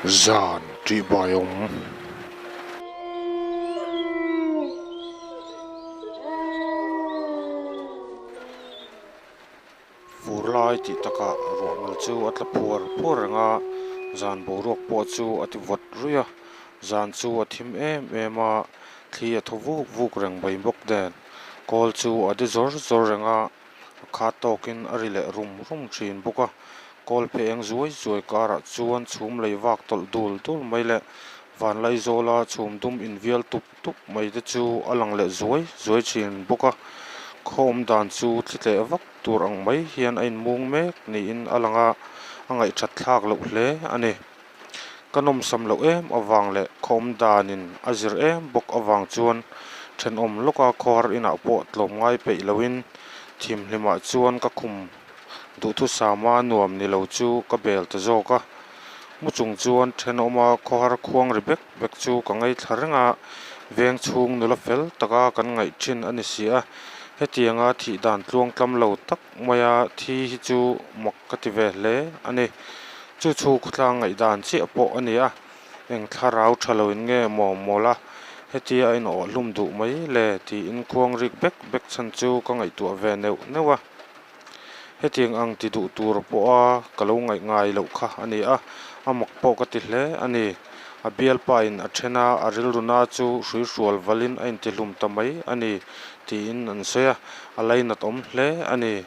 Zan tihbai awm. Fur lai tih takah ruah mal chu a tla phuar phuar reng a, zan boruak pawh chu a ti vawt ruih a, zan chu a thim em em a, thli a thaw vuk vuk reng mai bawk nen kawl chu a de zawr zawr reng a. A khat tawkin a ri leh rum rum thin bawk a, kawl phe eng zuai zuai karah chuan chhum lei vak tawlh dul dul mai leh vanlaizawla chhum dum invial tup tup mai te chu a lang leh zuai zuai thin bawk a, khaw awm dan chu thli tleh vak tur ang mai hian a inmung mek niin a lang a, a ngaihthat thlak loh hle a ni. Ka nawmsam loh em avang leh khaw awm danin a zir em bawk avang chuan thenawm lawka khawhar inah pawh tlawm ngai peih loin thimhlimah chuan ka khum duhthusama nuam ni lo chu ka bel ta zawk a. Mu chung chuan thenawma khawhar khuang ri bek bek chu ka ngaithla reng a, veng chhung nula fel taka kan ngaih thin a ni si a, hetianga thih dan tluang tlam lo tak maia thi hi chu mak ka ti ve hle a ni. Chu chu khawtlang ngaihdan chiah pawh a ni a, eng thlarau tha lo in nge maw mawl a, hetia a inawh hlum duh mai le tiin khuang rik bek bek chhan chu ka ngaihtuah ve neuh neuh a. Hetiang ang ti duh tur pawha ka lo ngaih ngai loh kha a ni a, a mak pawh ka ti hle a ni. A bialpa in a then a, a rilruna chu hruihrual valin a intihlum ta mai a ni tiin an sawi a, a lainat awm hle a ni.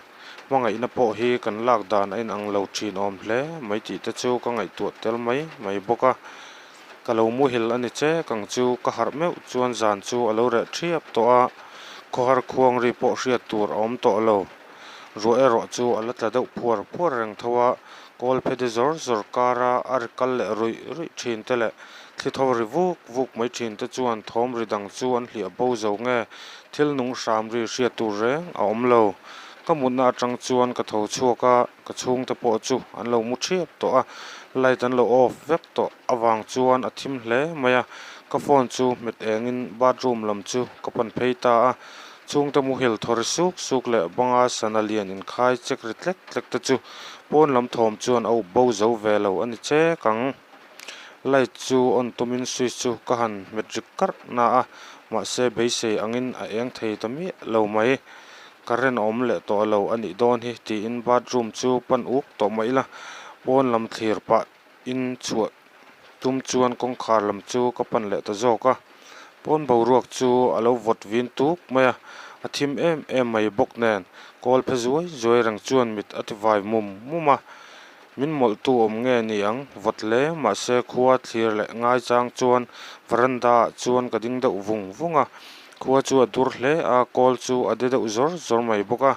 Hmangaihna pawh hi kan lak dan a inang lo thin awm hle mai tih te chu ka ngaihtuah tel mai mai bawk a. Ka lo muhil a ni che kang chu ka harh meuh chuan zan chu a lo reh thiap tawh a, khawhar khuang ri pawh hriat tur a awm tawh lo. Ruah erawh chu a la tla deuh phuar phuar reng tho a, kawl phe de zawr zawr kara a ri kal leh ruih ruih thin te leh thli tho ri vuk vuk mai thin te chuan thawm ri dang chu an hliah bo zo nge Thil nung hram ri hriat tur reng a awm lo. Ka mutna atang chuan ka tho chhuak a, ka chhungte pawh chu an lo mu thiap tawh a, light an lo off vek tawh avang chuan a thim hle mai a. Ka phone chu hmet engin bathroom lam chu ka pan phei ta a, chhungte muhil thaw ri suk suk leh banga sana lian inkhai chek ri tlek tlek te chu pawn lam thawm chuan a up bo zo ve lo a ni chek ang. Light chu on tumin switch chu ka han hmet rik karh na a, mahse beisei angin a eng thei ta miah lo mai. Current a awm leh tawh lo a nih dawn hi tiin bathroom chu pan uk tawh mai ila, pawn lam thlir pah in chhuah tum chuan kawngkhar lam chu ka pan leh ta zawk a. Pawn boruak chu a lo vawt vin tuk mai a, a thim em em mai bawk nen kawl phe zuai zuai reng chuan mit a ti vai mum mum a. Min mawlhtu awm nge ni ang? Vawt hle mahse khua thlir leh ngai chang chuan veranda ah chuan ka ding deuh vung vung a, khua chu a dur hle a, kawl chu a de deuh zawr zawr mai bawk a,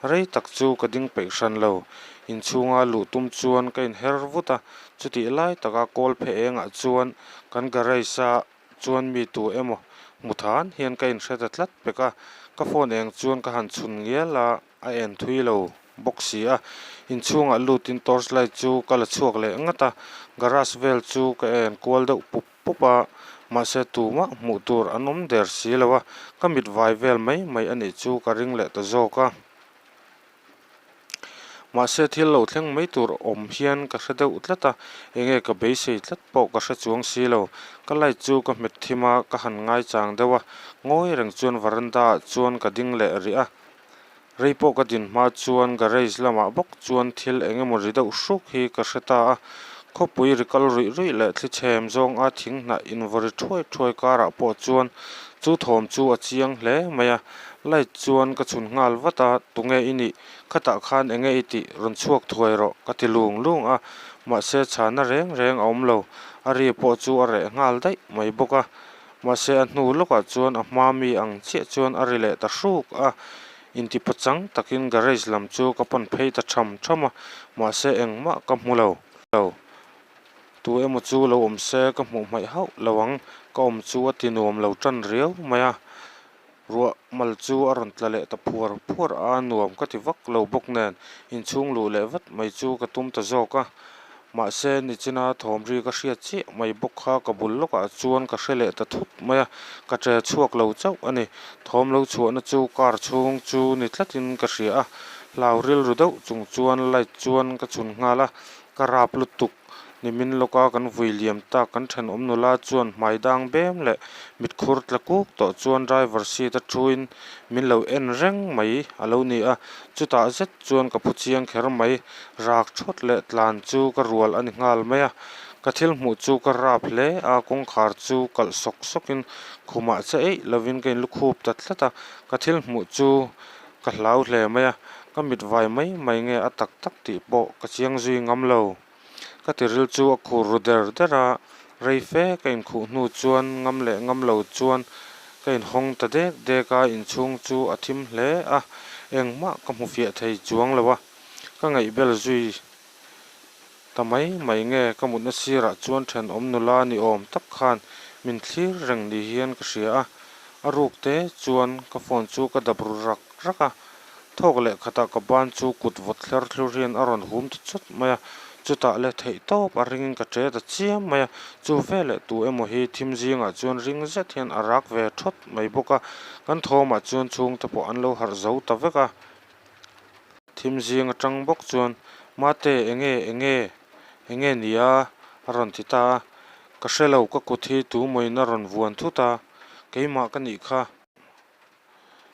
rei tak chu ka ding peih hran lo. Inchhunga luh tum chuan ka inher vut a, chutih lai taka kawl phe engah chuan kan garage a chuan mi tu emaw hmu than hian ka inhre ta tlat pek a, ka phone eng chuan ka han chhun ngial a. A en thui lo bawk si a, inchhungah lutin torch light chu ka la chhuak leh ngat a, garage vel chu ka en kual deuh pup pup a, mahse tumah hmuh tur an awm der si lo a, ka mit vai vel mai mai a nih chu ka ring leh ta zawk a. Mahse thil lo thleng mai tur awm hian ka hre deuh tlat a, enge ka beisei tlat pawh ka hre chuang si lo, ka light chu ka hmet thim a, ka han ngaichang deuh a, ngawi reng chuan veranda ah chuan ka ding leh rih a. Rei pawh ka din hma chuan garage lamah bawk chuan thil eng emaw ri deuh hruk hi ka hre ta a, khawpui ri kal ruih ruih leh thli chhem zawng a thing hnah invaw ri thuai thuai karah pawh chuan chu thawm chu a chiang hle mai a, light chuan ka chhun nghal vat a, tunge i nih? Khatah khan enge i tih? Rawn chhuak thuai rawh ka ti lung lung a, mahse chhana reng reng a awm lo, a ri pawh chu a reh nghal daih mai bawk a. Mahse a hnu lawkah chuan a hma mi ang chiah chuan a ri leh ta hruk a, intipa chang takin garage lam chu ka pan phei ta tham tham a, mahse engmah ka hmu lo. Lo. Tu emaw chu lo awm se ka hmuh hmaih hauh lo ang, ka awm chu a ti nuam lo tan riau mai a, ruah mal chu a rawn tla leh ta phuar phuar a, nuam ka ti vak lo bawk nen inchhung luh leh vat mai chu ka tum ta zawk a. Mahse, nichina thawm ri ka hriat chiah mai bawk kha ka bul lawkah chuan ka hre leh ta thut mai a, ka che chhuak lo chauh a ni. Thawm lo chhuahna chu car chhung chu ni tlatin ka hria a, hlau rilru deuh chung chuan light chuan ka chhun nghal a, ka rap lutuk. Nimin lawka kan vui liam tak kan thenawm nula chuan hmai dang bem leh mitkhur tla kuk tawh chuan driver seat a thuin min lo en reng mai a lo ni a, chutah zet chuan ka phu chiang kher mai. Rak thawt leh tlan chu ka rual a ni nghal mai a, ka thil hmuh chu ka rap hle a, kawngkhar chu kalh sawk sawkin khumah che eih lovin ka inlukhup ta tlat a, ka thil hmuh chu ka hlau hle mai a, ka mit vai mai mai nge a tak tak tih pawh ka chiang zui ngam lo. Ka tiril chu a khur ru der der a, rei fe ka inkhuh hnu chuan ngam leh ngam lo chuan ka inhawng ta dek dek a, inchhung chu a thim hle a, engmah ka hmu fiah thei chuang lo a, ka ngaihbel zui ta mai mai nge ka mutna sirah chuan thenawm nula ni awm tak khan min thlir reng ni hian ka hria a, a ruk te chuan ka phone chu ka dap ru rak rak a. Thawk leh khatah ka ban chu kut vawt thler thlur hian a rawn hum ta chawt mai a, chutah le theih tawp a ringin ka che ta chiam mai a, chu veleh tu emaw hi thim zingah chuan ring zet hian a rak ve thawt mai bawk a, kan thawmah chuan chhungte pawh an lo harh zo ta vek a. Thim zing atang bawk chuan, Mate, enge, enge, enge nia? a rawn ti ta a, ka hre lo, ka kut hi tu mawiin a rawn vuan thut a, keimah ka nih kha.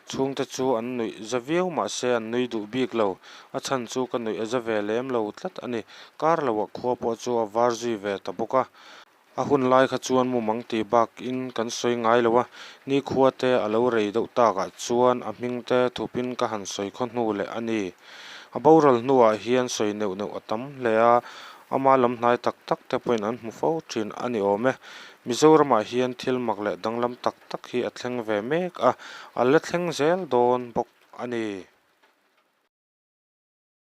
Chhungte chu an nuih za viau mahse an nui duh bik lo, a chhan chu ka nuih a za ve lem lo tlat a ni. Kar loah khua pawh chu a var zui ve ta bawk a. A hun lai kha chuan mumang tih bakin kan sawi ngai lo a, nikhua te a lo rei deuh takah chuan a hming te thupin ka han sawi khaw hnu leh a ni. A boral hnuah hian sawi neuh neuh a tam hle a, ama lam hnai tak tak te pawhin an hmu fo thin a ni awm e. Mizoramah hian thil mak leh danglam tak tak hi a thleng ve mek a, a la thleng zel dawn bawk a ni.